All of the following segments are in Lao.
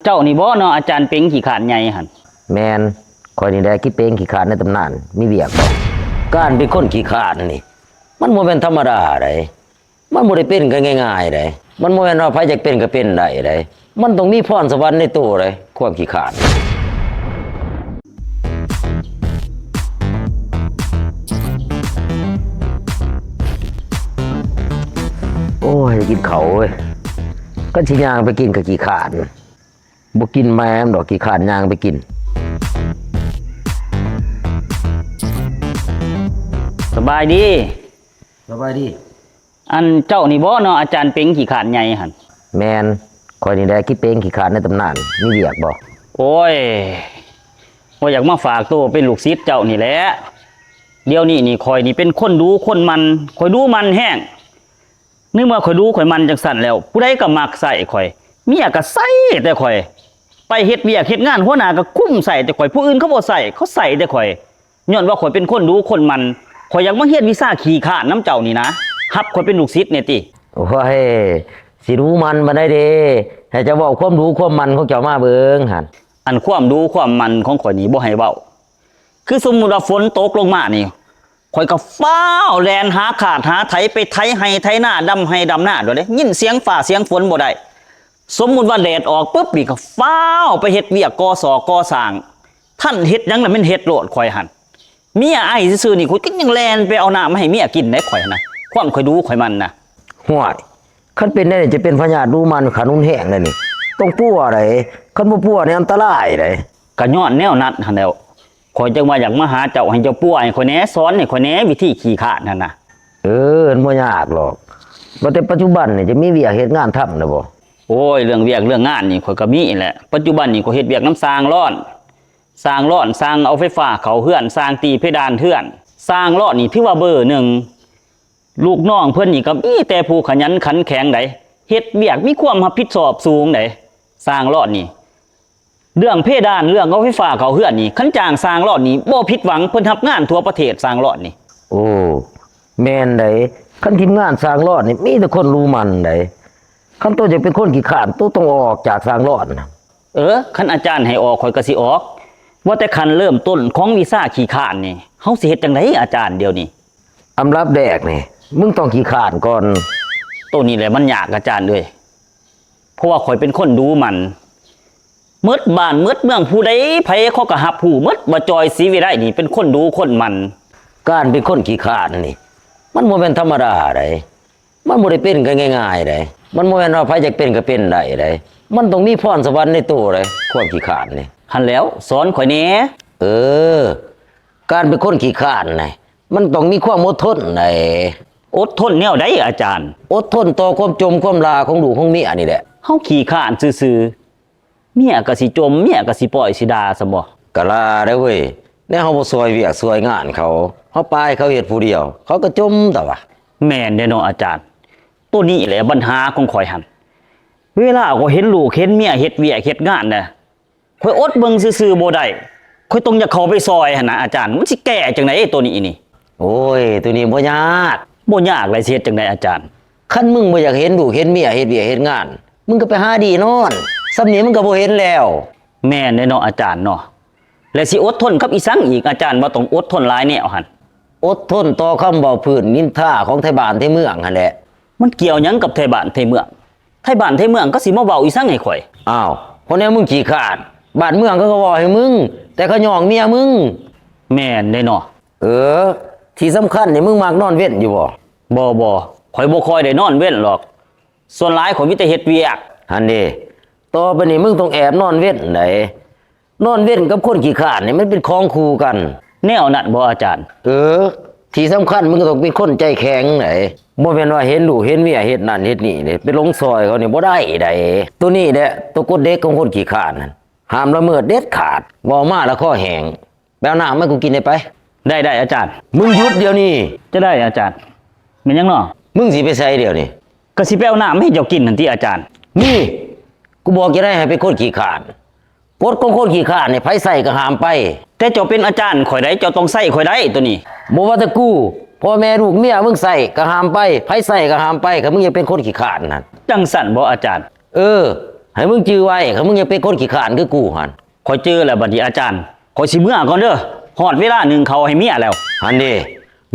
ເຈົ້ານີ້ບໍເນາະ ອາຈານເປັງຂີ້ຄ້ານໃຫຍ່ຫັ້ນ? ແມ່ນ, ຂ້ອຍນີ້ແຫຼະຂີ້ເປັງຂີ້ຄ້ານໃນຕຳນານ. ມີວຽກບໍ? ການເປັນຄົນຂີ້ຄ້ານນີ້ ມັນບໍ່ແມ່ນທຳມະດາໃດ. ມັນບໍ່ໄດ້ເປັນກັນງ່າຍໆໃດ. ມັນບໍ່ແມ່ນວ່າໃຜຢາກເປັນກໍເປັນໄດ້ໃດ. ມັນຕ້ອງມີພອນສະຫວັນໃນໂຕໃດ ຄວາມຂີ້ຄ້ານ. ໂອ້ຍ ຢາກກິນເຂົ້າເວີຍ. ຄັນຊິຍ່າງໄປກິນກໍຂີ້ຄ້ານ. ບໍ່ກິນແມ່ມດອກ ຂີ້ຄ້ານຍ່າງໄປກິນ. ສະບາຍດີ. ສະບາຍດີ. ອັນເຈົ້ານີ້ບໍເນາະ ອາຈານເປັງຂີ້ຄ້ານໃຫຍ່ຫັ້ນ? ແມ່ນ, ຂ້ອຍນີ້ແຫຼະຂີ້ເປັງຂີ້ຄ້ານໃນຕຳນານ. ມີວຽກບໍ? ໂອ້ຍ ຂ້ອຍຢາກມາຝາກໂຕເປັນລູກສິດເຈົ້ານີ້ແຫຼະ. ດຽວນີ້ນີ້ ຂ້ອຍນີ້ເປັນຄົນດຸຄົນໝັ່ນ, ຂ້ອຍດຸໝັ່ນແຮງ. ໃນເມື່ອຂ້ອຍດຸຂ້ອຍໝັ່ນຈັ່ງຊັ້ນແລ້ວ ຜູ້ໃດກໍມັກໃຊ້ຂ້ອຍ, ເມຍກໍໃຊ້ແຕ່ຂ້ອຍ, ໄປເຮັດວຽກເຮັດງານ ຫົວໜ້າກໍຄຸມໃຊ້ແຕ່ຂ້ອຍ, ຜູ້ອື່ນເຂົາບໍ່ໃຊ້, ເຂົາໃຊ້ແຕ່ຂ້ອຍ. ຍ້ອນວ່າຂ້ອຍເປັນຄົນດຸຄົນໝັ່ນ, ຂ້ອຍຢາກມາຮຽນວິຊາຂີ້ຄ້ານນຳເຈົ້ານີ້ນະ, ຮັບຂ້ອຍເປັນລູກສິດແດ່ຕິ. ໂອ້ຍ ຊິດຸໝັ່ນປານໃດເດ, ໃຫ້ເຈົ້າເວົ້າຄວາມດຸຄວາມໝັ່ນຂອງເຈົ້າມາເບິ່ງຫັ້ນ. ອັນຄວາມດຸຄວາມໝັ່ນຂອງຂ້ອຍນີ້ບໍ່ໃຫ້ເວົ້າ. ຄືສົມມຸດວ່າຝົນຕົກລົງມານີ້ ຂ້ອຍກໍຟ້າວແລ່ນຫາຂາດຫາໄຖ ໄປໄຖໄຮ່ໄຖນາ ດຳໄຮ່ດຳນາໂລດເດ້, ຍິນສຽງຟ້າສຽງຝົນບໍ່ໄດ້. ສົມມຸດວ່າແດດອອກປຶບນີ້ ກໍຟ້າວໄປເຮັດວຽກກໍ່ສ້ອກໍ່ສ້າງ, ທັນເຮັດຫຍັງລະແມ່ນເຮັດໂລດ. ຂ້ອຍຫັ້ນ ເມຍໄອຊື່ໆນີ້ ຂ້ອຍກໍຍັງແລ່ນໄປເອົານ້ຳມາໃຫ້ເມຍກິນໄດ໋ ຂ້ອຍຫັ້ນນະ, ຄວາມຂ້ອຍດຸຂ້ອຍໝັ່ນນະ. ຫ້ວຍ ຄັນເປັນແນວນີ້ຈະເປັນພະຍາດດຸໝັ່ນຂັ້ນຮຸນແຮງເດ້ນີ້, ຕ້ອງປົວໃດ໋, ຄັນບໍ່ປົວນີ້ອັນຕະລາຍໃດ໋. ກະຍ້ອນແນວນັ້ນຫັ້ນແຫຼ້ວ ຂ້ອຍຈຶ່ງວ່າຢາກມາຫາເຈົ້າ ໃຫ້ເຈົ້າປົວໃຫ້ຂ້ອຍແດ່, ສອນໃຫ້ຂ້ອຍແດ່ ວິທີຂີ້ຄ້ານຫັ້ນນະ. ເອີ ມັນບໍ່ຍາກດອກ, ວ່າແຕ່ປັດຈຸບັນນີ້ຈະມີວຽກເຮັດງານທຳແລ້ວບໍ່? ໂອ້ຍ ເລື່ອງວຽກເລື່ອງງານນີ້ຂ້ອຍກໍມີແຫຼະ. ປັດຈຸບັນນີ້ຂ້ອຍເຮັດວຽກນຳຊ່າງລ້ອນ, ຊ່າງລ້ອນ, ຊ່າງເອົາໄຟຟ້າເຂົ້າເຮືອນ, ຊ່າງຕີເພດານເຮືອນ. ຊ່າງລ້ອນນີ້ຖືວ່າເບີໜຶ່ງ. ລູກນ້ອງເພິ່ນນີ້ກໍມີແຕ່ຜູ້ຂະຫຍັນຂັນແຂງໃດ໋, ເຮັດວຽກມີຄວາມຮັບຜິດຊອບສູງໃດ໋ ຊ່າງຫຼອດນີ້. ເລື່ອງເພດານ ເລື່ອງເອົາໄຟຟ້າເຂົ້າເຮືອນນີ້ ຄັນຈ້າງຊ່າງຫຼອດນີ້ບໍ່ຜິດຫວັງ, ເພິ່ນຮັບງານທົ່ວປະເທດຊ່າງຫຼອດນີ້. ໂອ້ ແມ່ນໃດ໋, ຄັນທີມງານຊ່າງຫຼອດນີ້ມີແຕ່ຄົນດຸໝັ່ນໃດ໋. ຄັນໂຕຢາກເປັນຄົນຂີ້ຄ້ານ ໂຕຕ້ອງອອກຈາກຊ່າງຫຼອດ. ເອີ ຄັນອາຈານໃຫ້ອອກ ຂ້ອຍກໍຊິອອກ. ວ່າແຕ່ຂັ້ນເລີ່ມຕົ້ນຂອງວິຊາຂີ້ຄ້ານນີ້ ເຮົາຊິເຮັດຈັ່ງໃດອາຈານດຽວນີ້? ອັນດັບແລກນີ້ ມຶງຕ້ອງຂີ້ຄ້ານກ່ອນ. ໂຕນີ້ແຫຼະມັນຍາກອາຈານເອີຍ, ເພາະວ່າຂ້ອຍເປັນຄົນດຸໝັ່ນ. ໝົດບ້ານໝົດເມືອງ ຜູ້ໃດໃຜເຂົາກໍຮັບຮູ້ໝົດວ່າຈອຍ ສີວິໄລ ນີ້ເປັນຄົນດຸຄົນໝັ່ນ. ການເປັນຄົນຂີ້ຄ້ານນີ້ ມັນບໍ່ແມ່ນທຳມະດາໃດ. ມັນບໍ່ໄດ້ເປັນກັນງ່າຍໆໃດ. ມັນບໍ່ແມ່ນວ່າໃຜຢາກເປັນກໍເປັນໄດ້ໃດ. ມັນຕ້ອງມີພອນສະຫວັນໃນໂຕໃດ໋ ຄວາມຂີ້ຄ້ານນີ້. ຫັ້ນແຫຼ້ວ ສອນຂ້ອຍແດ່. ເອີ ການເປັນຄົນຂີ້ຄ້ານນະ ມັນຕ້ອງມີຄວາມອົດທົນໃດ໋. ອົດທົນແນວໃດອາຈານ? ອົດທົນຕໍ່ຄວາມຈົ່ມຄວາມຫຼ້າຂອງລູກຂອງເມຍນີ້ແຫຼະ. ເຮົາຂີ້ຄ້ານຊື່ໆ ເມຍກໍຊິຈົ່ມ ເມຍກໍຊິປ້ອຍຊິດ່າຊັ້ນບໍ? ກະຫຼ້າເດ້ເວີຍ, ແນວເຮົາບໍ່ຊ່ອຍວຽກຊ່ອຍງານເຂົາ, ເຮົາປະໃຫ້ເຂົາເຮັດຜູ້ດຽວ ເຂົາກໍຈົ່ມຕະຫວາ. ແມ່ນເດ້ເນາະອາຈານ, ໂຕນີ້ແຫຼະບັນຫາຂອງຂ້ອຍຫັ້ນ. ເວລາຂ້ອຍເຫັນລູກເຫັນເມຍເຮັດວຽກເຮັດງານນະ ຂ້ອຍອົດເບິ່ງຊື່ໆບໍ່ໄດ້, ຂ້ອຍຕ້ອງຢາກເຂົ້າໄປຊ່ອຍຫັ້ນນະອາຈານ. ມັນຊິແກ້ຈັ່ງໃດໂຕນີ້ນີ້? ໂອ້ຍ ໂຕນີ້ບໍ່ຍາກ. ບໍ່ຍາກແລ້ວຊິເຮັດຈັ່ງໃດອາຈານ? ຄັນມຶງບໍ່ຢາກເຫັນລູກເຫັນເມຍເຮັດວຽກເຮັດງານ, ມຶງກໍໄປຫາດີນອນ, ສ່ຳນີ້ມັນກໍບໍ່ເຫັນແລ້ວ. ແມ່ນເດ້ເນາະອາຈານເນາະ. ແລະຊິອົດທົນກັບອີ່ສັງອີກ? ອາຈານວ່າຕ້ອງອົດທົນຫຼາຍແນວຫັ້ນ. ອົດທົນຕໍ່ຄຳເວົ້າພື້ນນິນທາຂອງໄທບ້ານໄທເມືອງຫັ້ນແຫຼະ. ມັນກ່ຽວຫຍັງກັບໄທບ້ານໄທເມືອງ? ໄທບ້ານໄທເມືອງກໍຊິມາເວົ້າອີ່ສັງໃຫ້ຂ້ອຍ? ອ້າວ ເພາະແນວມຶງຂີ້ຄ້ານ, ບ້ານເມືອງເຂົາກໍເວົ້າໃຫ້ມຶງ, ແຕ່ເຂົາຍ້ອງເມຍມຶງ. ແມ່ນເດ້ເນາະ. ເອີ ທີ່ສຳຄັນນີ້ ມຶງມັກນອນເວັນຢູ່ບໍ່? ບໍ່ ບໍ່, ຂ້ອຍບໍ່ຄ່ອຍໄດ້ນອນເວັນຫຼອກ. ສ່ວນຫຼາຍຂ້ອຍມີແຕ່ເຮັດວຽກ. ຫັ້ນເດ, ຕໍ່ໄປນີ້ມຶງຕ້ອງແອບນອນເວັນໃດ. ນອນເວັນກັບຄົນຂີ້ຄ້ານນີ້ມັນເປັນຂອງຄູ່ກັນ. ແນວນັ້ນບໍອາຈານ? ເອີ, ທີ່ສຳຄັນມຶງຕ້ອງເປັນຄົນໃຈແຂງໃດ. ບໍ່ແມ່ນວ່າເຫັນລູກເຫັນເມຍເຮັດນັ້ນເຮັດນີ້ເດ້ ໄປຫຼົງຊ່ອຍເຂົານີ້ບໍ່ໄດ້ໃດ. ໂຕນີ້ແຫຼະ ໂຕກົດເດັກຂອງຄົນຂີ້ຄ້ານຫັ້ນ. ຫ້າມລະເມີດເດັດຂາດ. ເວົ້າມາລະຄໍແຫ້ງ. ໄປເອົານ້ຳມາໃຫ້ກູກິນໄດ້ໄປ. ໄດ້ ໄດ້ອາຈານ. ມຶງຢຸດດຽວນີ້. ຈະໄດ້ອາຈານ. ແມ່ນຫຍັງເນາະ? ມຶງຊິໄປໃສດຽວນີ້? ກະຊິໄປເອົານ້ຳມາໃຫ້ເຈົ້າກິນຫັ້ນຕິອາຈານ. ນີ້ ກູບອກຈະໄດ້ໃຫ້ເປັນຄົນຂີ້ຄ້ານ. ກົດຂອງຄົນຂີ້ຄ້ານນີ້ ໃຜໃຊ້ກໍຫ້າມໄປ. ແຕ່ເຈົ້າເປັນອາຈານຂ້ອຍໃດ໋, ເຈົ້າຕ້ອງໃຊ້ຂ້ອຍໄດ໋ໂຕນີ້. ບໍ່ວ່າແຕ່ກູ, ພໍ່ແມ່ລູກເມຍມຶງໃຊ້ກໍຫ້າມໄປ, ໃຜໃຊ້ກໍຫ້າມໄປ, ຄັນມຶງຢາກເປັນຄົນຂີ້ຄ້ານຫັ້ນ. ຈັ່ງຊັ້ນບໍອາຈານ? ເອີ, ໃຫ້ມຶງຈື່ໄວ້ ຄັນມຶງຢາກເປັນຄົນຂີ້ຄ້ານຄືກູຫັ້ນ. ຂ້ອຍຈື່ແລ້ວບັດນີ້ອາຈານ. ຂ້ອຍຊິເມືອກ່ອນເດີ. ຮອດເວລາໜຶ້ງເຂົ້າໃຫ້ເມຍແລ້ວ. ຫັ້ນເດ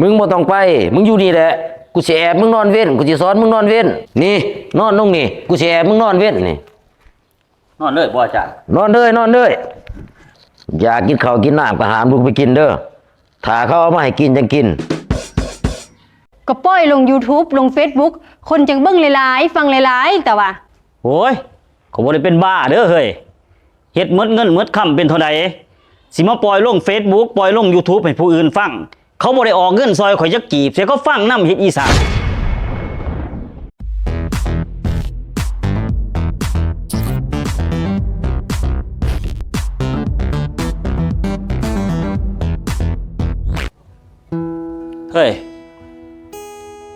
ມຶງບໍ່ຕ້ອງໄປ. ມຶງຢູ່ນີ້ແຫຼະ. ກູຊິແອບມຶງນອນເວັນ. ກູຊິສອນມຶງນອນເວັນ. ນີ້ ນອນລົງນີ້. ກູຊິແອບມຶງນອນເວັນນີ້. ນອນເລີຍບໍ່ອາຈານ? ນອນເລີຍ ນອນເລີຍ. ຢາກກິນເຂົ້າກິນນ້ຳກໍຫ້າມລູກໄປກິນເດີ. ຖ້າເຂົາເອົາມາໃຫ້ກິນຈັ່ງກິນ. ກໍປ່ອຍລົງ YouTube ລົງ Facebook ຄົນຈັ່ງເບິ່ງຫຼາຍໆ ຟັງຫຼາຍໆ ແຕ່ວ່າ. ໂອ້ຍ ຂ້ອຍບໍ່ໄດ້ເປັນບ້າເດີເຮີ້ຍ. ເຮັດໝົດເງິນໝົດຄຳເປັນເທົ່າໃດ ຊິມາປ່ອຍລົງ Facebook ປ່ອຍລົງ YouTube ໃຫ້ຜູ້ອື່ນຟັງ. ເຂົາບໍ່ໄດ້ອອກເງິນຊ່ອຍຂ້ອຍຈັກກີບ ເສຍເຂົາຟັງນຳເຮັດອີ່ສັງ. ເຮີ້ຍ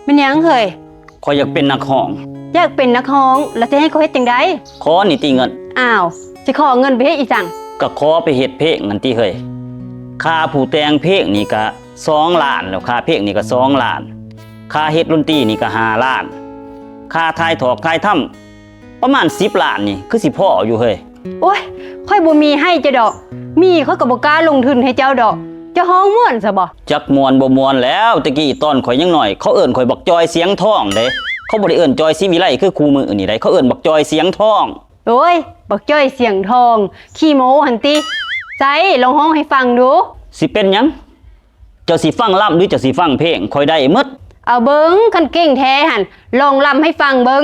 ແມ່ນຫຍັງເຮີ້ຍ? ຂ້ອຍຢາກເປັນນັກຮ້ອງ. ຢາກເປັນນັກຮ້ອງ ແລ້ວຊິໃຫ້ຂ້ອຍເຮັດຈັ່ງໃດ? ຂໍນິຕິເງິນ. ອ້າວ ຊິຂໍເງິນໄປເຮັດອີ່ສັງ? ກໍຂໍໄປເຮັດເພງຫັ້ນຕິເຮີ້ຍ. ຄ່າຜູ້ແຕ່ງເພງນີ້ກະສອງລ້ານແລ້ວ, ຄ່າເພງນີ້ກະສອງລ້ານ, ຄ່າເຮັດດົນຕີນີ້ກະຫ້າລ້ານ, ຄ່າຖ່າຍຖອກຖ່າຍທຳປະມານສິບລ້ານນີ້ ຄືຊິພໍຢູ່ເຮີ້ຍ. ໂອ້ຍ ຂ້ອຍບໍ່ມີໃຫ້ເຈົ້າດອກ, ມີຂ້ອຍກໍບໍ່ກ້າລົງທຶນໃຫ້ເຈົ້າດອກ. ເຈົ້າຮ້ອງມ່ວນຊະບໍ່? ຈັກມ່ວນບໍ່ມ່ວນແລ້ວ, ແຕ່ກີ້ຕອນຂ້ອຍຍັງນ້ອຍ ເຂົາເອີ້ນຂ້ອຍບັກຈ່ອຍສຽງທອງເດ້. ເຂົາບໍ່ໄດ້ເອີ້ນຈ່ອຍສີວິໄລຄືຄູ່ມື້ນີ້ໃດ, ເຂົາເອີ້ນບັກຈ່ອຍສຽງທອງ. ໂອ້ຍ ບັກຈ້ອຍສຽງທອງ ຂີ້ໂມ້ຫັ້ນຕິ. ໃສ ລອງຮ້ອງໃຫ້ຟັງດູ. ຊິເປັນຫຍັງ? ເຈົ້າຊິຟັງລຳ ຫຼື ເຈົ້າຊິຟັງເພງ? ຂ້ອຍໄດ້ໝົດ. ເອົາເບິ່ງ, ຄັນເກັ່ງແທ້ຫັ້ນ ລອງລຳໃຫ້ຟັງເບິ່ງ.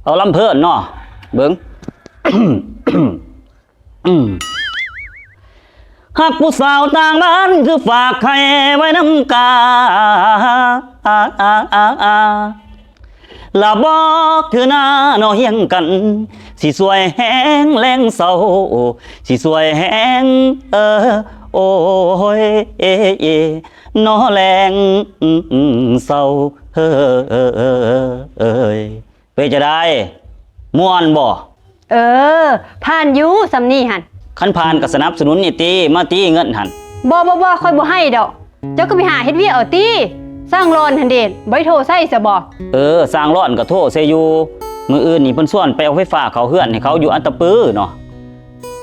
ເອົາລຳເພີນເນາະ, ເບິ່ງ. ຮັກຜູ້ສາວຕ່າງບ້ານ ຄືຝາກໄຂ່ໄວ້ນຳກາ ລະບອກຄືໜ້າເນາະຮຽງກັນ ຊິຊ່ວຍແຮງແລງເຊົາ ຊິຊ່ວຍແຮງ ເອີ ໂອ້ຍ ເນາະແລງເຊົາ ເອີຍ. ເປັນຈັ່ງໃດ? ມ່ວນບໍ່? ເອີ ຜ່ານຢູ່ ສ່ຳນີ້ຫັ້ນ. ຄັນຜ່ານກໍສະໜັບສະໜູນນີ້ຕິ ມາຕິເງິນຫັ້ນ. ບໍ່ ບໍ່ ບໍ່ ຂ້ອຍບໍ່ໃຫ້ດອກ. ເຈົ້າກໍໄປຫາເຮັດວຽກເອົາຕິ. ຊ່າງຫຼອນຫັ້ນເດ ບໍ່ໄດ້ໂທໃສ່ຊະບໍ່? ເອີ ຊ່າງຫຼອນກໍໂທໃສ່ຢູ່. ມື້ອື່ນນີ້ເພິ່ນຊວນໄປເອົາໄຟຟ້າເຂົ້າເຮືອນໃຫ້ເຂົາຢູ່ອັດຕະປືເນາະ.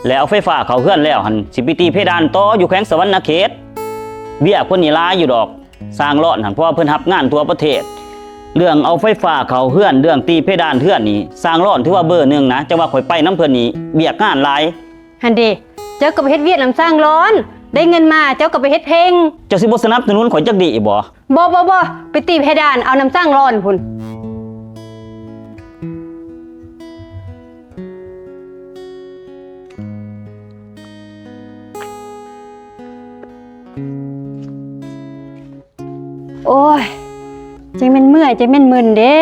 ແລ້ວເອົາໄຟຟ້າເຂົ້າເຮືອນແລ້ວຫັ້ນ ຊິໄປຕີເພດານຕໍ່ຢູ່ແຂວງສະຫວັນນະເຂດ. ວຽກເພິ່ນນີ້ຫຼາຍຢູ່ດອກ. ຊ່າງຫຼອນຫັ້ນ ເພາະວ່າເພິ່ນຮັບງານທົ່ວປະເທດ. ເລື່ອງເອົາໄຟຟ້າເຂົ້າເຮືອນ ເລື່ອງຕີເພດານເຮືອນນີ້ ຊ່າງຫຼອນຖືວ່າເບີໜຶ່ງນະ. ຈັ່ງວ່າຂ້ອຍໄປນຳເພິ່ນນີ້ ວຽກງານຫຼາຍ. ຫັ້ນເດ ເຈົ້າກໍໄປເຮັດວຽກນຳຊ່າງຫຼອນ ໄດ້ເງິນມາ ເຈົ້າກໍໄປເຮັດເພງ. ເຈົ້າຊິບໍ່ສະໜັບສະໜູນຂ້ອຍຈັກດີ້ບໍ່? ບໍ່ ບໍ່ ບໍ່ ໄປຕີເພດານເອົານຳຊ່າງຫຼອນພຸ້ນ. ໂອ້ຍ ຈັ່ງແມ່ນເມື່ອຍ ຈັ່ງແມ່ນມຶນເດ້.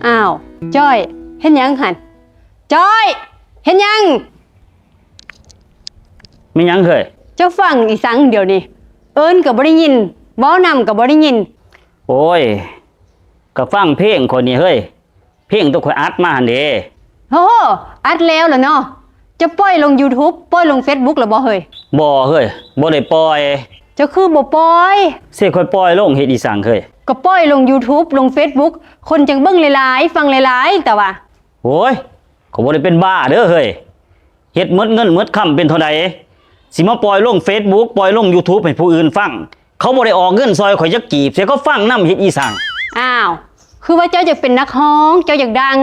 ອ້າວ ຈ້ອຍ ເຮັດຫຍັງຫັ້ນ? ຈ້ອຍ ເຮັດຫຍັງ? ແມ່ນຫຍັງເຮີ້ຍ? ເຈົ້າຟັງອີ່ສັງດຽວນີ້? ເອີ້ນກໍບໍ່ໄດ້ຍິນ ເວົ້ານຳກໍບໍ່ໄດ້ຍິນ. ໂອ້ຍ ກໍຟັງເພງຂ້ອຍນີ້ເຮີ້ຍ. ເພງໂຕຂ້ອຍອັດມາຫັ້ນເດ້. ໂອ້ ອັດແລ້ວລະເນາະ. ເຈົ້າປ່ອຍລົງ YouTube ປ່ອຍລົງ Facebook ລະບໍ່ເຮີ້ຍ? ບໍ່ເຮີ້ຍ ບໍ່ໄດ້ປ່ອຍ. ເຈົ້າຄືບໍ່ປ່ອຍ? ຊິຂ້ອຍປ່ອຍລົງເຮັດອີ່ສັງເຮີ້ຍ? ກໍປ່ອຍລົງ YouTube ລົງ Facebook ຄົນຈັ່ງເບິ່ງຫຼາຍໆ ຟັງຫຼາຍໆ ແຕ່ວ່າ. ໂອ້ຍ ຂ້ອຍບໍ່ໄດ້ເປັນບ້າເດີເຮີ້ຍ. ເຮັດໝົດເງິນໝົດຄຳເປັນເທົ່າໃດ ຊິມາປ່ອຍລົງ Facebook ປ່ອຍລົງ YouTube ໃຫ້ຜູ້ອື່ນຟັງ. ເຂົາບໍ່ໄດ້ອອກເງິນຊ່ອຍຂ້ອຍຈັກກີບ ເສຍເຂົາຟັງນຳເຮັດອີ່ສັງ? ອ້າວ ຄືວ່າເຈົ້າຢາກເປັນນັກຮ້ອງ ເຈົ້າຢາກດັງ?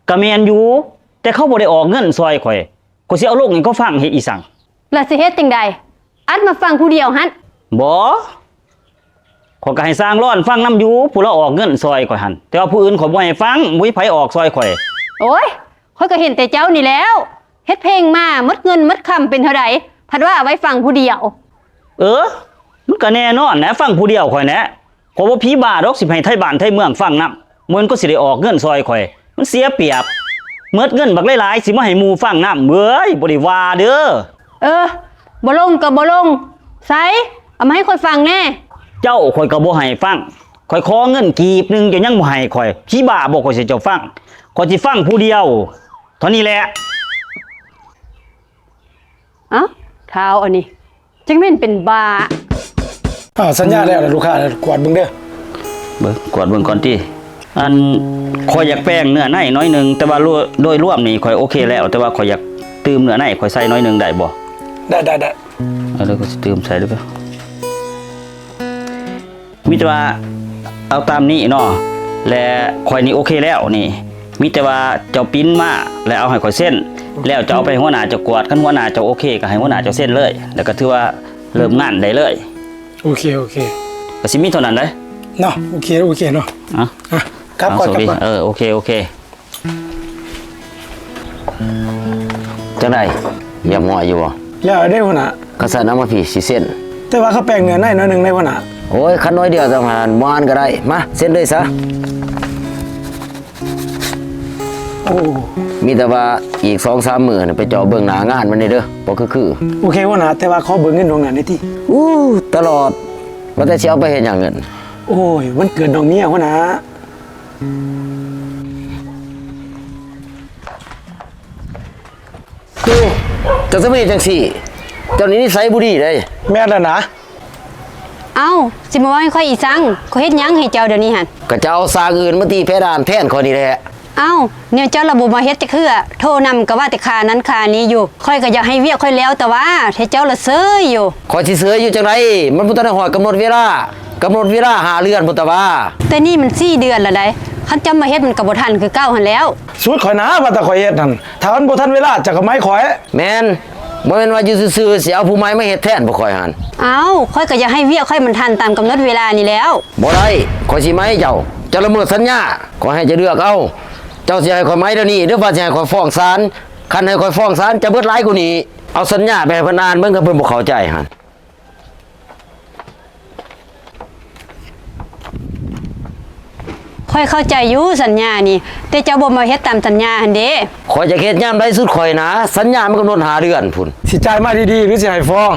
ກະແມ່ນຢູ່ ແຕ່ເຂົາບໍ່ໄດ້ອອກເງິນຊ່ອຍຂ້ອຍ ຂ້ອຍຊິເອົາລົງໃຫ້ເຂົາຟັງເຮັດອີ່ສັງ? ລະຊິເຮັດຈັ່ງໃດ? ອັດມາຟັງຜູ້ດຽວຫັ້ນ? ບໍ່ ຂ້ອຍກໍໃຫ້ຊ່າງຫຼອນຟັງນຳຢູ່ ຜູ້ລາວອອກເງິນຊ່ອຍຂ້ອຍຫັ້ນ ແຕ່ວ່າຜູ້ອື່ນຂ້ອຍບໍ່ໃຫ້ຟັງ ບໍ່ມີໃຜອອກຊ່ອຍຂ້ອຍ. ໂອ້ຍ ຂ້ອຍກໍເຫັນແຕ່ເຈົ້ານີ້ແລ້ວ ເຮັດເພງມາໝົດເງິນໝົດຄຳເປັນເທົ່າໃດ ພັດວ່າເອົາໄວ້ຟັງຜູ້ດຽວ. ເອີ ມັນກໍແນ່ນອນແຫຼະ ຟັງຜູ້ດຽວຂ້ອຍແຫຼະ. ຂ້ອຍບໍ່ຜີບ້າດອກ ຊິໃຫ້ໄທບ້ານໄທເມືອງຟັງນຳ ມັນກໍຊິໄດ້ອອກເງິນຊ່ອຍຂ້ອຍ ມັນເສຍປຽບ ໝົດເງິນບັກຫຼາຍໆ ຊິມາໃຫ້ໝູ່ຟັງນຳ. ເວີຍ ບໍ່ໄດ້ວ່າເດີ. ເອີ ບໍ່ລົງກໍບໍ່ລົງ ໃສ ເອົາມາໃຫ້ຂ້ອຍຟັງແດ່. ເຈົ້າຂ້ອຍກໍບໍ່ໃຫ້ຟັງ ຂ້ອຍຂໍເງິນກີບໜຶ່ງ ເຈົ້າຍັງບໍ່ໃຫ້ຂ້ອຍ ຜີບ້າບໍ່ ຂ້ອຍຊິເຈົ້າຟັງ ຂ້ອຍຊິຟັງຜູ້ດຽວ ເທົ່ານີ້ແຫຼະ. ເອົ້າ ທ້າວອັນນີ້ ຈັ່ງແມ່ນເປັນບ້າ. ອ້າວ ສັນຍາແລ້ວລະລູກຄ້າ ກວດເບິ່ງເດີ. ເບິ່ງ ກວດເບິ່ງກ່ອນຕິ. ອັນ ຂ້ອຍຢາກແປງເນື້ອໃນໜ້ອຍໜຶ່ງ ແຕ່ວ່າໂດຍ ໂດຍລວມນີ້ຂ້ອຍໂອເຄແລ້ວ ແຕ່ວ່າຂ້ອຍຢາກຕື່ມເນື້ອໃນ ຂ້ອຍໃສ່ໜ້ອຍໜຶ່ງໄດ້ບໍ່? ໄດ້ ໄດ້ ໄດ້. ເອົາເດີ ຂ້ອຍຊິຕື່ມໃສ່ເດີ. ມີແຕ່ວ່າເອົາຕາມນີ້ເນາະ ແລະ ຂ້ອຍນີ້ໂອເຄແລ້ວນີ້ ມີແຕ່ວ່າເຈົ້າປິ່ນມາ ແລະ ເອົາໃຫ້ຂ້ອຍເຊັນ ແລ້ວເຈົ້າເອົາໄປໃຫ້ຫົວໜ້າເຈົ້າກວດ ຄັນຫົວໜ້າເຈົ້າໂອເຄ ກໍໃຫ້ຫົວໜ້າເຈົ້າເຊັນເລີຍ ແລ້ວກໍຖືວ່າເລີ່ມງານໄດ້ເລີຍ. ໂອເຄ ໂອເຄ ກໍຊິມີເທົ່ານັ້ນເດ້ເນາະ. ໂອເຄ ໂອເຄເນາະ. ອ່ະ ອ່ະ ກັບກ່ອນ ກັບກ່ອນ. ເອີ ໂອເຄ ໂອເຄ. ຈັ່ງໃດ ຮຽບຮ້ອຍຢູ່ບໍ່? ແລ້ວເດ້ຫົວໜ້າ. ຄັນຊັ້ນເອົາມາພີ້ ຊິເຊັນ. ແຕ່ວ່າເຂົາແປງເນື້ອໃນໜ້ອຍໜຶ່ງໃດຫົວໜ້າ. ໂອ້ຍ ຄັນໜ້ອຍດຽວຈັ່ງຫັ້ນ ບໍ່ອ່ານກໍໄດ້. ມາ ເຊັນເລີຍຊະ. ໂອ້ ມີແຕ່ວ່າອີກສອງສາມມື້ຫັ້ນ ໄປເຈາະເບິ່ງໜ້າງານມັນແດ່ເດີ ບໍ່ຄືໆ. ໂອເຄຫົວໜ້າ ແຕ່ວ່າຂໍເບິ່ງເງິນລ່ວງໜ້າແດ່ຕິ. ອູ້ ຕະຫຼອດ ວ່າແຕ່ຊິເອົາໄປເຮັດຫຍັງເງິນ? ໂອ້ຍ ວັນເກີດນ້ອງເມຍຫົວໜ້າ. ໂອ້ ເຈົ້າຈະມາເຮັດຈັ່ງຊີ້ ເຈົ້ານີ້ນິໄສບໍ່ດີເດ້. ແມ່ນແລ້ວນະ. ເອົ້າ ຊິມາເວົ້າໃຫ້ຂ້ອຍອີກສັງ? ຂ້ອຍເຮັດຫຍັງໃຫ້ເຈົ້າດຽວນີ້ຫັ້ນ? ກໍເຈົ້າເອົາຊ່າງອື່ນມາຕີແພດານແທນຂ້ອຍນີ້ແຫຼະ. ເອົ້າ ແນວເຈົ້າລະບໍ່ມາເຮັດຈັກເທື່ອ ໂທນຳກໍວ່າແຕ່ຄ່ານັ້ນຄ່ານີ້ຢູ່. ຂ້ອຍກໍຢາກໃຫ້ວຽກຂ້ອຍແລ້ວແຕ່ວ່າ ແຕ່ເຈົ້າລະເຊີຍຢູ່. ຂ້ອຍຊິເຊີຍຢູ່ຈັ່ງໃດ? ມັນບໍ່ທັນໄດ້ຮອດກຳນົດເວລາ. ກຳນົດເວລາຫ້າເດືອນພຸ້ນຕາຫວາ. ແຕ່ນີ້ມັນສີ່ເດືອນລະໃດ໋. ຄັນເຈົ້າມາເຮັດມັນກໍບໍ່ທັນຄືເກົ່າຫັ້ນແລ້ວ. ສູດຂ້ອຍນະ ວ່າແຕ່ຂ້ອຍເຮັດຫັ້ນ ຖ້າມັນບໍ່ທັນເວລາ ເຈົ້າກໍໄໝຂ້ອຍ. ແມ່ນ. ບໍ່ແມ່ນວ່າຢູ່ຊື່ໆ ຊິເອົາຜູ້ໃໝ່ມາເຮັດແທນພວກຂ້ອຍຫັ້ນ. ເອົ້າ ຂ້ອຍກໍຢາກໃຫ້ວຽກຂ້ອຍມັນທັນຕາມກຳນົດເວລານີ້ແລ້ວ. ບໍ່ໄດ້. ຂ້ອຍຊິໄໝເຈົ້າ. ເຈົ້າລະເມີດສັນຍາ. ຂ້ອຍໃຫ້ເຈົ້າເລືອກເອົາ. ເຈົ້າຊິໃຫ້ຂ້ອຍໄໝດຽວນີ້ ຫຼືວ່າຊິໃຫ້ຂ້ອຍຟ້ອງສານ? ຄັນໃຫ້ຂ້ອຍຟ້ອງສານ ຈະເບິດຫຼາຍກວ່ານີ້. ເອົາສັນຍາໄປໃຫ້ເພິ່ນອ່ານເບິ່ງ ຄັນເພິ່ນບໍ່ເຂົ້າໃຈຫັ້ນ. ຂ້ອຍເຂົ້າໃຈຢູ່ສັນຍານີ້ ແຕ່ເຈົ້າບໍ່ມາເຮັດຕາມສັນຍາຫັ້ນເດ. ຂ້ອຍຈະເຮັດຍາມໃດສຸດຂ້ອຍນະ ສັນຍາມັນກຳນົດຫ້າເດືອນພຸ້ນ. ຊິຈ່າຍມາດີໆ ຫຼືຊິໃຫ້ຟ້ອງ?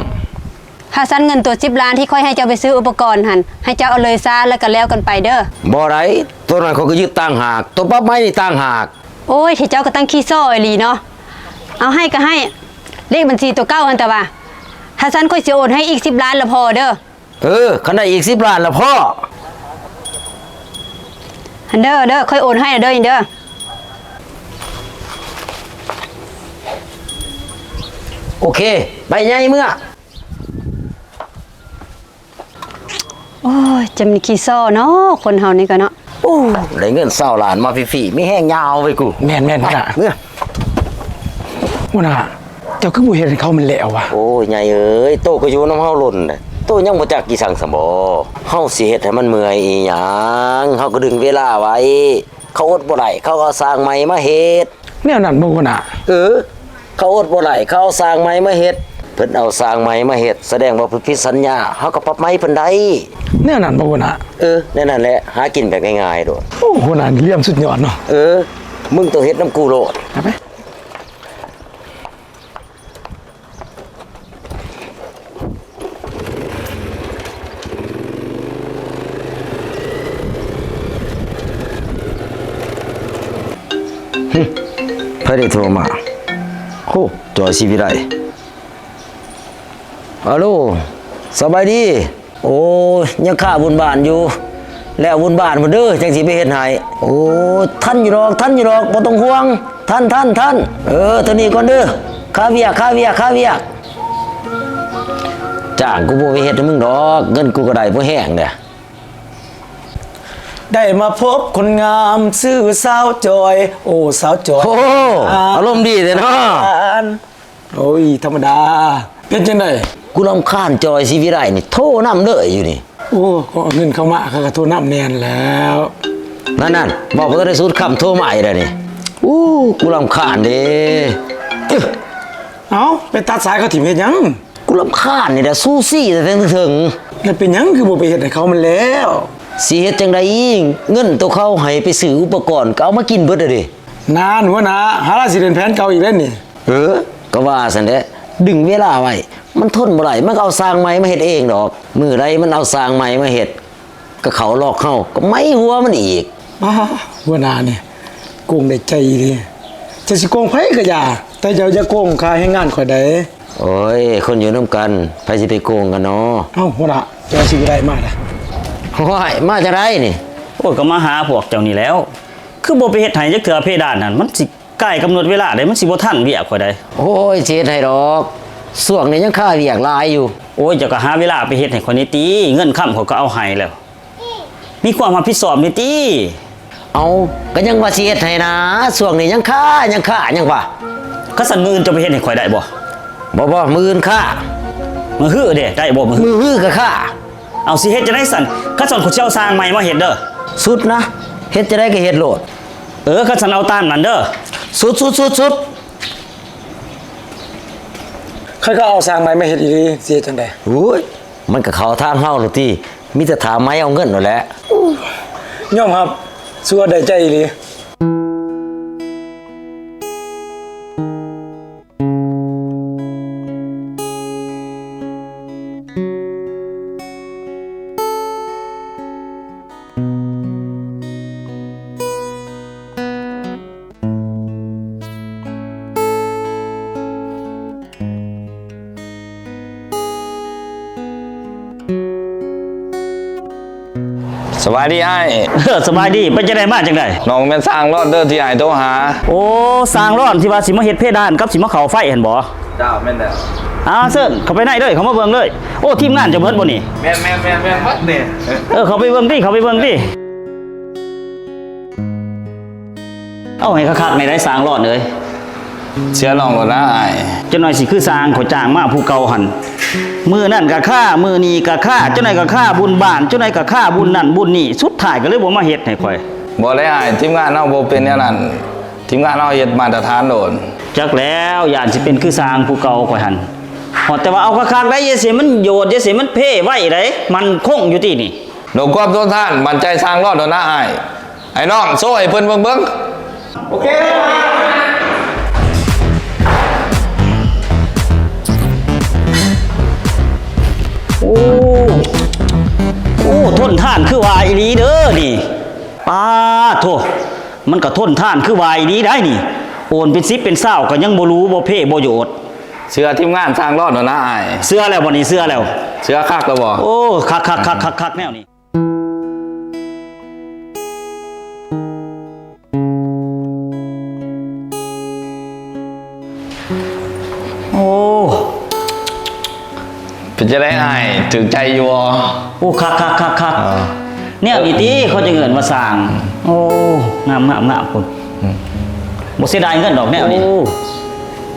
ຖ້າຊັ້ນເງິນໂຕສິບລ້ານທີ່ຂ້ອຍໃຫ້ເຈົ້າໄປຊື້ອຸປະກອນຫັ້ນ ໃຫ້ເຈົ້າເອົາເລີຍຊາ ແລ້ວກໍແລ້ວກັນໄປເດີ. ບໍ່ໄດ້ ໂຕນັ້ນຂ້ອຍກໍຍຶດຕ່າງຫາກ ໂຕປັບໄໝນີ້ຕ່າງຫາກ. ໂອ້ຍ ເຈົ້າກໍຕັ້ງຂີ້ສໍ້ອີ່ຫຼີເນາະ. ເອົາໃຫ້ກໍໃຫ້ ເລກບັນຊີໂຕເກົ່າຫັ້ນແຕ່ວ່າ. ຖ້າຊັ້ນຂ້ອຍຊິໂອນໃຫ້ອີກສິບລ້ານລະພໍເດີ. ເອີ ຄັນໄດ້ອີກສິບລ້ານລະພໍ. ຫັ້ນເດີ ເດີ ຂ້ອຍໂອນໃຫ້ເດີ ນີ້ເດີ. ໂອເຄ ໄປໃຫຍ່ເມືອ. ໂອ້ຍ ຈະມີຂີ້ສໍ້ເນາະ ຄົນເຮົານີ້ກໍເນາະ. ໂອ້ ໄດ້ເງິນຊາວລ້ານມາຟຣີໆ ມີແຮງຍາວເວີຍກູ. ແມ່ນໆ ພຸ້ນນະ ເມືອ. ຫົວໜ້າ ເຈົ້າຄືບໍ່ເຮັດໃຫ້ເຂົາມັນແລ້ວວະ? ໂອ້ຍ ໃຫຍ່ເອີຍ ໂຕກໍຢູ່ນຳເຮົາດົນແລ້ວ ໂຕຍັງບໍ່ຈັກອີ່ສັງຊະບໍ? ເຮົາຊິເຮັດໃຫ້ມັນເມື່ອຍອີ່ຫຍັງ ເຮົາກໍດຶງເວລາໄວ້. ເຂົາອົດບໍ່ໄດ້ ເຂົາກໍເອົາຊ່າງໃໝ່ມາເຮັດ. ແນວນັ້ນບໍ່ຫົວໜ້າ? ເອີ ເຂົາອົດບໍ່ໄດ້ ເຂົາເອົາຊ່າງໃໝ່ມາເຮັດ. ເພິ່ນເອົາຊ່າງໃໝ່ມາເຮັດ ສະແດງວ່າເພິ່ນຜິດສັນຍາ ເຮົາກໍປັບໃໝເພິ່ນໄດ້. ແນວນັ້ນບໍ່ຫົວໜ້າ? ເອີ ແນວນັ້ນແຫຼະ ຫາກິນແບບງ່າຍໆໂລດ. ໂອ້ ຫົວໜ້ານີ້ລຽມສຸດຍອດເນາະ. ເອີ ມຶງຕ້ອງເຮັດນຳກູໂລດ. ເອົາໄປ. ຫຶ ໃຜໄດ້ໂທມາ? ໂຫ ຈອຍ ສີວິໄລ. ອາໂລ ສະບາຍດີ. ໂອ້ຍ ຍັງຄາບຸນບ້ານຢູ່ ແລ້ວບຸນບ້ານພຸ້ນເດີ ຈັ່ງຊິໄປເຮັດໃຫ້. ໂອ້ຍ ທັນຢູ່ດອກ ທັນຢູ່ດອກ ບໍ່ຕ້ອງຫ່ວງ. ທັນ ທັນ ທັນ. ເອີ ເທົ່ານີ້ກ່ອນເດີ ຄາວຽກ ຄາວຽກ ຄາວຽກ. ຈ້າງກູບໍ່ໄປເຮັດໃຫ້ມຶງດອກ ເງິນກູກໍໄດ້ພໍແຮງເດ. ໄດ້ມາພົບຄົນງາມຊື່ສາວຈອຍ ໂອ້ ສາວຈອຍ. ໂອ້ ອາລົມດີແທ້ເນາະ. ໂອ້ຍ ທຳມະດາ. ເປັນຈັ່ງໃດ? ກູລຳຄານຈອຍ ສີວິໄລນີ້ ໂທນຳເລີຍຢູ່ນີ້. ໂອ້ ເງິນເຂົ້າມາ ຂ້ອຍກໍໂທນຳແນ່ນແລ້ວ. ນັ້ນໆ ເວົ້າບໍ່ທັນໄດ້ສຸດຄຳ ໂທມາອີກແລ້ວນີ້. ໂອ້ ກູລຳຄານເດ້. ເອົ້າ ໄປຕັດສາຍເຂົາຖິ້ມເຮັດຫຍັງ? ກູລຳຄານນີ້ແຫຼະ ຊູຊີແຕ່ເທິງໆ. ແລ້ວເປັນຫຍັງຄືບໍ່ໄປເຮັດໃຫ້ເຂົາມັນແລ້ວ? ຊິເຮັດຈັ່ງໃດອີກ? ເງິນໂຕເຂົາໃຫ້ໄປຊື້ອຸປະກອນ ກໍເອົາມາກິນເບິດແລ້ວເດ້. ນັ້ນ ຫົວໜ້າ ຫາລາຊິຫຼິ້ນແຜນເກົ່າອີກແລ້ວນີ້. ເອີ ກໍວ່າຊັ້ນແຫຼະ ດຶງເວລາໄວ້ ມັນທົນບໍ່ໄດ້ ມັນກໍເອົາຊ່າງໃໝ່ມາເຮັດເອງດອກ. ມື້ໃດມັນເອົາຊ່າງໃໝ່ມາເຮັດ ກໍເຂົ້າລັອກເຮົາ ກໍໄໝຫົວມັນອີກ. ປ້າ ຫົວໜ້ານີ້ໂກງໄດ້ໃຈອີ່ຫຼີ. ເຈົ້າຊິໂກງໃຜກໍຢ່າ ແຕ່ເຈົ້າຢ່າໂກງຄ່າແຮງງານຂ້ອຍໃດ. ໂອ້ຍ ຄົນຢູ່ນຳກັນ ໃຜຊິໄປໂກງກັນເນາະ. ເອົ້າ ຫົວໜ້າ ເຈົ້າຊິໄດ້ມາລະ. ໂອ້ຍ ມາຈັ່ງໃດນີ້? ໂ ຂ້ອຍກໍມາຫາພວກເຈົ້ານີ້ແລ້ວ ຄືບໍ່ໄປເຮັດໃຫ້ຈັກເທື່ອ ເພດານຫັ້ນ ມັນຊິໃກ້ກຳນົດເວລາໃດ໋ ມັນຊິບໍ່ທັນວຽກຂ້ອຍໃດ໋. ໂອ້ຍ ຊິເຮັດໃຫ້ດອກ ຊ່ວງນີ້ຍັງຄາວຽກຫຼາຍຢູ່. ໂອ້ຍ ເຈົ້າກໍຫາເວລາໄປເຮັດໃຫ້ຂ້ອຍແດ່ຕິ ເງິນຄຳຂ້ອຍກໍເອົາໃຫ້ແລ້ວ ມີຄວາມຮັບຜິດຊອບແດ່ຕິ. ເອົ້າ ກໍຍັງວ່າຊິເຮັດໃຫ້ນາ ຊ່ວງນີ້ຍັງຄາ ຍັງຄາ ຍັງວ່າ. ຄັນຊັ້ນມື້ອື່ນເຈົ້າໄປເຮັດໃຫ້ຂ້ອຍໄດ້ບໍ່? ບໍ່ ບໍ່ ມື້ອື່ນຄາ. ມື້ຮືເດ້ ໄດ້ບໍ່ມື້ຮື? ມື້ຮືກໍຄາ. ເອົາ ຊິເຮັດຈັ່ງໃດຊັ້ນ? ຄັນຊັ້ນຂ້ອຍຊິເອົາຊ່າງໃໝ່ມາເຮັດເດີ. ສຸດນະ ເຮັດຈັ່ງໃດກໍເຮັດໂລດ. ເອີ ຄັນຊັ້ນເອົາຕາມນັ້ນເດີ. ສຸດ ສຸດ ສຸດ ສຸດ. ຂ້ອຍກໍເອົາຊ່າງໃໝ່ມາເຮັດອີ່ຫຼີ ຊິເຮັດຈັ່ງໃດ? ໂອ້ຍ ມັນກໍເຂົ້າທາງເຮົາໂລດຕິ ມີແຕ່ຖ້າໄໝເອົາເງິນໂລດແຫຼະ. ຍອມຮັບ ຊົ່ວໄດ້ໃຈອີ່ຫຼີ. ສະບາຍດີອ້າຍ. ເອີ ສະບາຍດີ. ໄປຈັ່ງໃດມາຈັ່ງໃດ? ນ້ອງແມ່ນຊ່າງຫຼອດເດີທີ່ອ້າຍໂທຫາ. ໂອ້ ຊ່າງຫຼອດທີ່ວ່າຊິມາເຮັດເພດານກັບຊິມາເຂົ້າໄຟຫັ້ນບໍ? ເຈົ້າ ແມ່ນແລ້ວ. ອ່າ ເຊີນເຂົ້າໄປໃນເລີຍ ເຂົ້າມາເບິ່ງເລີຍ. ໂອ້ ທີມງານເຈົ້າເບິດບໍ່ນີ້? ແມ່ນໆໆ ເບິດນີ້. ເອີ ເຂົ້າໄປເບິ່ງຕິ ເຂົ້າໄປເບິ່ງຕິ. ເອົາໃຫ້ຄັກໆແດ່ໄດ໋ ຊ່າງຫຼອດເອີຍ. ເຊື່ອນ້ອງໂລດນະອ້າຍ. ຈັກໜ້ອຍຊິຄືຊ່າງຂ້ອຍຈ້າງມາຜູ້ເກົ່າຫັ້ນ ມື້ນັ້ນກໍຄາ ມື້ນີ້ກໍຄາ ຈັກໜ້ອຍກໍຄາບຸນບ້ານ ຈັກໜ້ອຍກໍຄາບຸນນັ້ນບຸນນີ້ ສຸດທ້າຍກໍເລີຍບໍ່ມາເຮັດໃຫ້ຂ້ອຍ. ບໍ່ໄດ໋ອ້າຍ ທີມງານເຮົາບໍ່ເປັນແນວນັ້ນ ທີມງານເຮົາເຮັດມາດຕະຖານໂລດ. ຈັກແລ້ວ ຢ້ານຊິເປັນຄືຊ່າງຜູ້ເກົ່າຂ້ອຍຫັ້ນ. ຮອດແຕ່ວ່າເອົາຄັກໆໄດ໋ ຢ່າຊິມັນໂຍດ ຢ່າຊິມັນເພໄວໄດ໋ ໝັ້ນຄົງຢູ່ຕິນີ້. ໂດຍຄວາມຊົງຊານ ໝັ້ນໃຈຊ່າງຫຼອດໂລດນະອ້າຍ. ໄອ້ນ້ອງ ໂຊໃຫ້ເພິ່ນເບິ່ງເບິ່ງ. ໂອເຄ. ໂອ້ ໂອ້ ທົນທານຄືວ່າອີ່ຫຼີເດີນີ້. ປາດໂທ້ ມັນກໍທົນທານຄືວ່າອີ່ຫຼີໄດ໋ນີ້. ໂອນເປັນສິບເປັນຊາວກໍຍັງບໍ່ຮູ້ ບໍ່ເພ ບໍ່ໂຍດ. ເຊື່ອທີມງານຊ່າງຫຼອດໂລດນະອ້າຍ. ເຊື່ອແລ້ວບໍ່ນີ້ ເຊື່ອແລ້ວ. ເຊື່ອຄັກແລ້ວບໍ່? ໂອ້ ຄັກໆໆໆໆ ແນວນີ້. ໂອ້ ເປັນຈັ່ງໃດອ້າຍ ຖືກໃຈຢູ່ບໍ່? ໂອ້ ຄັກໆໆໆ ເອີ ແນວນີ້ຕິ ເຂົາຈະເອີ້ນວ່າຊ່າງ. ໂອ້ ງາມໆໆ ພຸ້ນ. ອືມ ບໍ່ເສຍດາຍເງິນດອກແນວນີ້. ໂອ້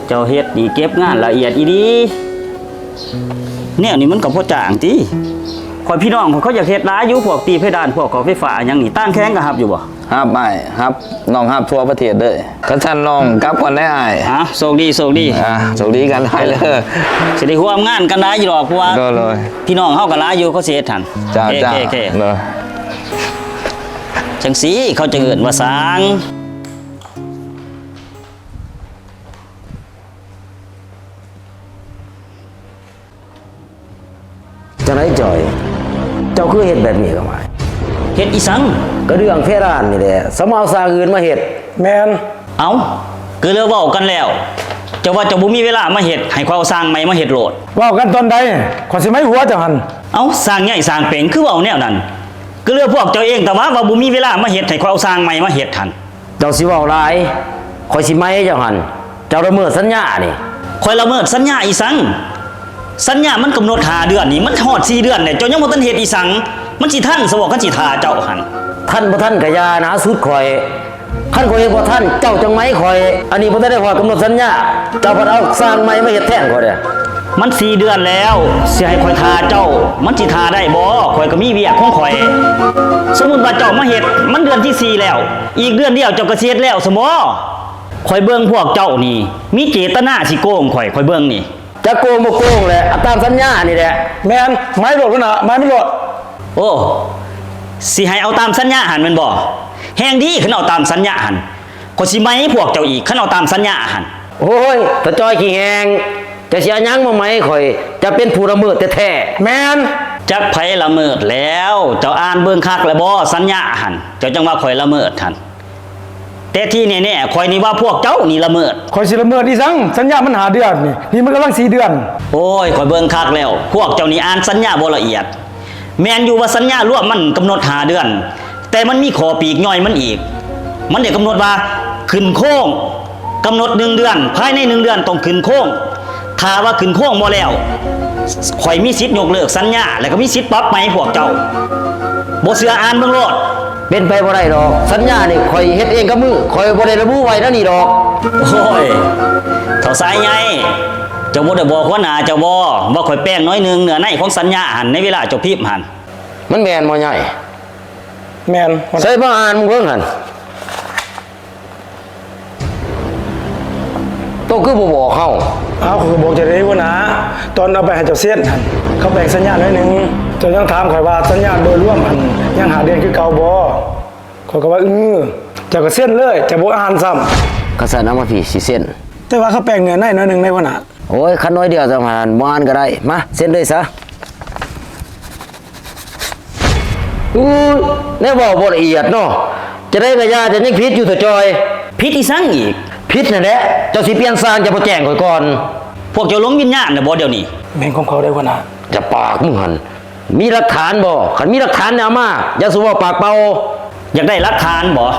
ເຈົ້າເຮັດນີ້ເກັບງານລະອຽດອີ່ຫຼີ. ແນວນີ້ມັນກໍພໍຈ້າງຕິ. ຂ້ອຍ ພີ່ນ້ອງຂ້ອຍເຂົາຢາກເຮັດຫຼາຍຢູ່ ພວກຕີເພດານ ພວກເຂົ້າໄຟຟ້າຫຍັງນີ້ ຕ່າງແຂວງກໍຮັບຢູ່ບໍ່? ຮັບອ້າຍ ຮັບ ນ້ອງຮັບທົ່ວປະເທດເລີຍ. ຄັນຊັ້ນນ້ອງກັບກ່ອນເດີອ້າຍ. ອ່າ ໂຊກດີ ໂຊກດີ. ອ່າ ໂຊກດີກັນຫຼາຍເດີ. ຊິໄດ້ຮ່ວມງານກັນຫຼາຍຢູ່ດອກ ເພາະວ່າ ໂດຍ ໂດຍ ພີ່ນ້ອງເຮົາກໍຫຼາຍຢູ່ ເຂົາຊິເຮັດຫັ້ນ. ເຈົ້າ ເຈົ້າ ໂດຍ. ຈັ່ງຊີ້ເຂົາຈະເອີ້ນວ່າຊ່າງ. ຈັ່ງໃດຈ່ອຍ? ເຈົ້າຄືເຮັດແບບນີ້ກັບອ້າຍ? ເຮັດອີ່ສັງ? ກະເລື່ອງເພດານນີ້ແຫຼະ ສະມາເອົາຊ່າງອື່ນມາເຮັດ. ແມ່ນ. ເອົ້າ ກະເລີຍເວົ້າກັນແລ້ວ ເຈົ້າວ່າເຈົ້າບໍ່ມີເວລາມາເຮັດ ໃຫ້ຂ້ອຍເອົາຊ່າງໃໝ່ມາເຮັດໂລດ. ເວົ້າກັນຕອນໃດ? ຂ້ອຍຊິໄໝຫົວເຈົ້າຫັ້ນ. ເອົ້າ ຊ່າງໃຫຍ່ຊ່າງເປັງ ຄືເວົ້າແນວນັ້ນ? ກະເລີຍພວກເຈົ້າເອງຕະຫວາ ວ່າບໍ່ມີເວລາມາເຮັດ ໃຫ້ຂ້ອຍເອົາຊ່າງໃໝ່ມາເຮັດຫັ້ນ. ເຈົ້າຊິເວົ້າຫຼາຍ ຂ້ອຍຊິໄໝເຈົ້າຫັ້ນ. ເຈົ້າລະເມີດສັນຍານີ້. ຂ້ອຍລະເມີດສັນຍາອີ່ສັງ? ສັນຍາມັນກຳນົດຫ້າເດືອນນີ້ ມັນຮອດສີ່ເດືອນແລ້ວ ເຈົ້າຍັງບໍ່ທັນເຮັດອີ່ສັງ? ມັນຊິທັນຊະບໍ່ ຄັນຊິຖ້າເຈົ້າຫັ້ນ? ທັນບໍ່ທັນກະຢ່ານະ ສຸດຂ້ອຍ. ຄັນຂ້ອຍເຮັດບໍ່ທັນ ເຈົ້າຈັ່ງໄໝຂ້ອຍ. ອັນນີ້ບໍ່ທັນໄດ້ຮອດກຳນົດສັນຍາ ເຈົ້າພັດເອົາຊ່າງໃໝ່ມາເຮັດແທນຂ້ອຍເດ້. ມັນສີ່ເດືອນແລ້ວ ຊິໃຫ້ຂ້ອຍຖ້າເຈົ້າ ມັນຊິຖ້າໄດ້ບໍ່? ຂ້ອຍກໍມີວຽກຂອງຂ້ອຍ. ສົມມຸດວ່າເຈົ້າມາເຮັດ ມັນເດືອນທີສີ່ແລ້ວ ອີກເດືອນດຽວເຈົ້າກໍຊິເຮັດແລ້ວຊັ້ນບໍ່? ຂ້ອຍເບິ່ງພວກເຈົ້ານີ້ ມີເຈດຕະນາຊິໂກງຂ້ອຍ ຂ້ອຍເບິ່ງນີ້. ຈັກໂກງບໍ່ໂກງແຫຼະ ເອົາຕາມສັນຍານີ້ແຫຼະ. ແມ່ນ ໄໝໂລດ ຫົວໜ້າ ໄໝມັນໂລດ. ໂອ້ ຊິໃຫ້ເອົາຕາມສັນຍາຫັ້ນແມ່ນບໍ່? ແຮງດີ ຄັນເອົາຕາມສັນຍາຫັ້ນ. ຂ້ອຍຊິໄໝພວກເຈົ້າອີກ ຄັນເອົາຕາມສັນຍາຫັ້ນ. ໂອ້ຍ ຕາຈ່ອຍຂີ້ແຫ້ງ ເຈົ້າຊິເອົາຫຍັງມາໄໝຂ້ອຍ? ເຈົ້າເປັນຜູ້ລະເມີດແທ້ໆ. ແມ່ນ. ຈັກໃຜລະເມີດແລ້ວ? ເຈົ້າອ່ານເບິ່ງຄັກແລ້ວບໍ່ ສັນຍາຫັ້ນ? ເຈົ້າຈັ່ງວ່າຂ້ອຍລະເມີດຫັ້ນ. ແຕ່ທີ່ແນ່ໆ ຂ້ອຍນີ້ວ່າພວກເຈົ້ານີ້ລະເມີດ. ຂ້ອຍຊິລະເມີດອີ່ສັງ? ສັນຍາມັນຫ້າເດືອນນີ້ ນີ້ມັນກຳລັງສີ່ເດືອນ. ໂອ້ຍ ຂ້ອຍເບິ່ງຄັກແລ້ວ ພວກເຈົ້ານີ້ອ່ານສັນຍາບໍ່ລະອຽດ. ແມ່ນຢູ່ວ່າສັນຍາລວມມັນກຳນົດຫ້າເດືອນ ແຕ່ມັນມີຂໍ້ປີກຍ່ອຍມັນອີກ. ມັນໄດ້ກຳນົດວ່າຂຶ້ນໂຄງ, ກຳນົດໜຶ່ງເດືອນ, ພາຍໃນໜຶ່ງເດືອນຕ້ອງຂຶ້ນໂຄງ. ຖ້າວ່າຂຶ້ນໂຄງບໍ່ແລ້ວ, ຂ້ອຍມີສິດຍົກເລີກສັນຍາ ແລະກໍມີສິດປັບໃໝພວກເຈົ້າ. ບໍ່ເຊື່ອອ່ານເບິ່ງໂລດ. ເປັນໄປບໍ່ໄດ້ດອກ. ສັນຍານີ້ຂ້ອຍເຮັດເອງກັບມື, ຂ້ອຍບໍ່ໄດ້ລະບຸໄວ້ແນວນີ້ດອກ. ໂອ້ຍ ເຖົ້າຊາຍໃຫຍ່, ເຈົ້າບໍ່ໄດ້ບອກຫົວໜ້າເຈົ້າບໍ່ ວ່າຂ້ອຍແປງໜ້ອຍໜຶ່ງເນື້ອໃນຂອງສັນຍາຫັ້ນ ໃນເວລາເຈົ້າພິມຫັ້ນ? ມັນແມ່ນບໍ່ໃຫຍ່? ແມ່ນ. ໃສ່ມາອ່ານເບິ່ງຫັ້ນ. ໂຕຄືບໍ່ບອກເຮົາ? ອ້າວ ຂ້ອຍກໍບອກເຈົ້າເດ້ຫົວໜ້າ, ຕອນເອົາໄປໃຫ້ເຈົ້າເຊັນຫັ້ນ ເຂົາແປງສັນຍາໜ້ອຍໜຶ່ງ. ເຈົ້າຍັງຖາມຂ້ອຍວ່າສັນຍາໂດຍລວມຫັ້ນຍັງຫ້າເດືອນຄືເກົ່າບໍ່? ຂ້ອຍກໍວ່າ ອື ເຈົ້າກໍເຊັນເລີຍ, ເຈົ້າບໍ່ອ່ານຊ້ຳ. ຄັນຊັ້ນເອົາມາພີ້ ຊິເຊັນ. ແຕ່ວ່າເຂົາແປງເນື້ອໃນໜ້ອຍໜຶ່ງເດ້ຫົວໜ້າ. ໂອ້ຍ ຄັນໜ້ອຍດຽວຈະມາອ່ານ, ບໍ່ອ່ານກໍໄດ້. ມາ ເຊັນເລີຍຊະ. ອູ້ຍ ແນວເວົ້າບໍ່ລະອຽດເນາະ. ຈະໄດ້ກະຢ່າ, ຈະຍັງຜິດຢູ່ເຖາະຈ່ອຍ. ຜິດອີ່ສັງອີກ? ຜິດຫັ້ນແຫຼະ. ເຈົ້າຊິປ່ຽນຊ່າງ, ເຈົ້າບໍ່ແຈ້ງຂ້ອຍກ່ອນ. ພວກເຈົ້າລົງວິນຍານແລ້ວບໍ່ດຽວນີ້? ແມ່ນຂອງເຂົາເດ້ຫົວໜ້າ. ຢ່າປາກມຶງຫັ້ນ. ມີຫຼັກຖານບໍ່? ຄັນມີຫຼັກຖານແນວມາ, ຢ່າສູ່ເວົ້າປາກເປົ່າ. ຢາກໄດ້ຫຼັກຖານບໍ່?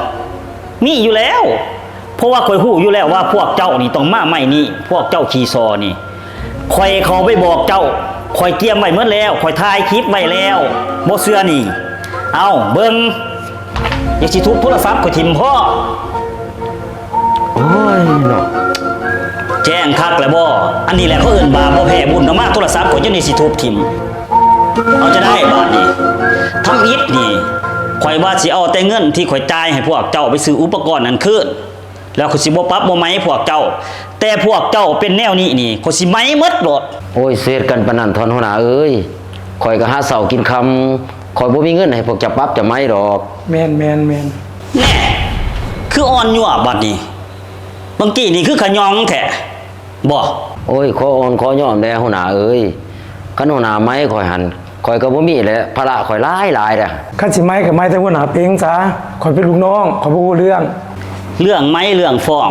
ມີຢູ່ແລ້ວ. ເພາະວ່າຂ້ອຍຮູ້ຢູ່ແລ້ວວ່າພວກເຈົ້ານີ້ຕ້ອງມາໄມ້ນີ້, ພວກເຈົ້າຂີ້ສໍ້ນີ້. ຂ້ອຍເຂົ້າໄປບອກເຈົ້າ, ຂ້ອຍກຽມໄວ້ໝົດແລ້ວ, ຂ້ອຍຖ່າຍຄລິບໄວ້ແລ້ວ. ບໍ່ເຊື່ອນີ້, ເອົາເບິ່ງ, ຢາກຊິທຸບໂທລະສັບຂ້ອຍຖິ້ມພໍ. ໂອ້ຍເນາະ ແຈ້ງຄັກແລ້ວບໍ່? ອັນນີ້ແຫຼະເຂົາເອີ້ນບາບບໍ່ແພ້ບຸນ, ເອົາມາໂທລະສັບຂ້ອຍຈົນໄດ້ຊິທຸບຖິ້ມ. ເອົາຈະໄດ້ບາດນີ້. ທຳອິດນີ້ ຂ້ອຍວ່າຊິເອົາແຕ່ເງິນທີ່ຂ້ອຍຈ່າຍໃຫ້ພວກເຈົ້າໄປຊື້ອຸປະກອນນັ້ນຄືນ, ແລ້ວຂ້ອຍຊິບໍ່ປັບບໍ່ໄໝພວກເຈົ້າ. ແຕ່ພວກເຈົ້າເປັນແນວນີ້ນີ້ ຂ້ອຍຊິໄໝໝົດໂລດ. ໂອ້ຍ ຊິເຮັດກັນປານນັ້ນທ່ານຫົວໜ້າເອີຍ. ຂ້ອຍກໍຫາເຊົ້າກິນຄ່ຳ, ຂ້ອຍບໍ່ມີເງິນໃຫ້ພວກເຈົ້າປັບເຈົ້າໄໝດອກ. ແມ່ນໆໆ. ແນ່ ຄືອ່ອນຍົວບາດນີ້. ບາງກີ້ນີ້ຄືຂະຫຍອງແທ້ບໍ? ໂອ້ຍ ຂໍອ່ອນຂໍຍອມແດ່ຫົວໜ້າເອີຍ. ຄັນຫົວໜ້າໄໝຂ້ອຍຫັ້ນ, ຂ້ອຍກໍບໍ່ມີແຫຼະ, ພາລະຂ້ອຍຫຼາຍໆເດ້. ຄັນຊິໄໝກໍໄໝແຕ່ຫົວໜ້າເປັງຊະ, ຂ້ອຍເປັນລູກນ້ອງ, ຂ້ອຍບໍ່ຮູ້ເລື່ອງ. ເລື່ອງໄໝເລື່ອງຟ້ອງ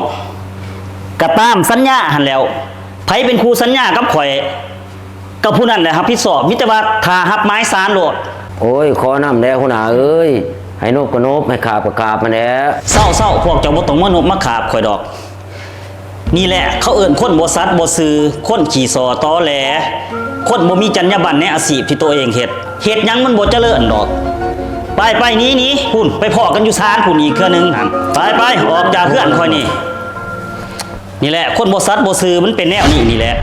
ກໍຕາມສັນຍາຫັ້ນແຫຼ້ວ. ໃຜເປັນຄູ່ສັນຍາກັບຂ້ອຍ ກໍຜູ້ນັ້ນແຫຼະຮັບຜິດຊອບ, ມີແຕ່ວ່າຖ້າຮັບໝາຍສານໂລດ. ໂອ້ຍ ຂໍນຳແດ່ຫົວໜ້າເອີຍ, ໃຫ້ນົບກໍນົບ, ໃຫ້ຂາບກໍຂາບຫັ້ນແຫຼະ. ເຊົາໆ ພວກເຈົ້າບໍ່ຕ້ອງມານົບມາຂາບຂ້ອຍດອກ. ນີ້ແຫຼະເຂົາເອີ້ນຄົນບໍ່ສັດບໍ່ຊື່, ຄົນຂີ້ສໍ້ຕໍແຫຼ, ຄົນບໍ່ມີຈັນຍາບັນໃນອາຊີບທີ່ໂຕເອງເຮັດ. ເຮັດຫຍັງມັນບໍ່ຈະເລີນດອກ. ໄປໆ ໜີໆ ພຸ້ນ, ໄປພໍ້ກັນຢູ່ສານພຸ້ນອີກເທື່ອໜຶ່ງຫັ້ນ. ໄປໆ ອອກຈາກເຮືອນຂ້ອຍນີ້. ນີ້ແຫຼະ ຄົນບໍ່ສັດບໍ່ຊື່ມັນເປັນແນວນີ້ນີ້ແຫຼະ.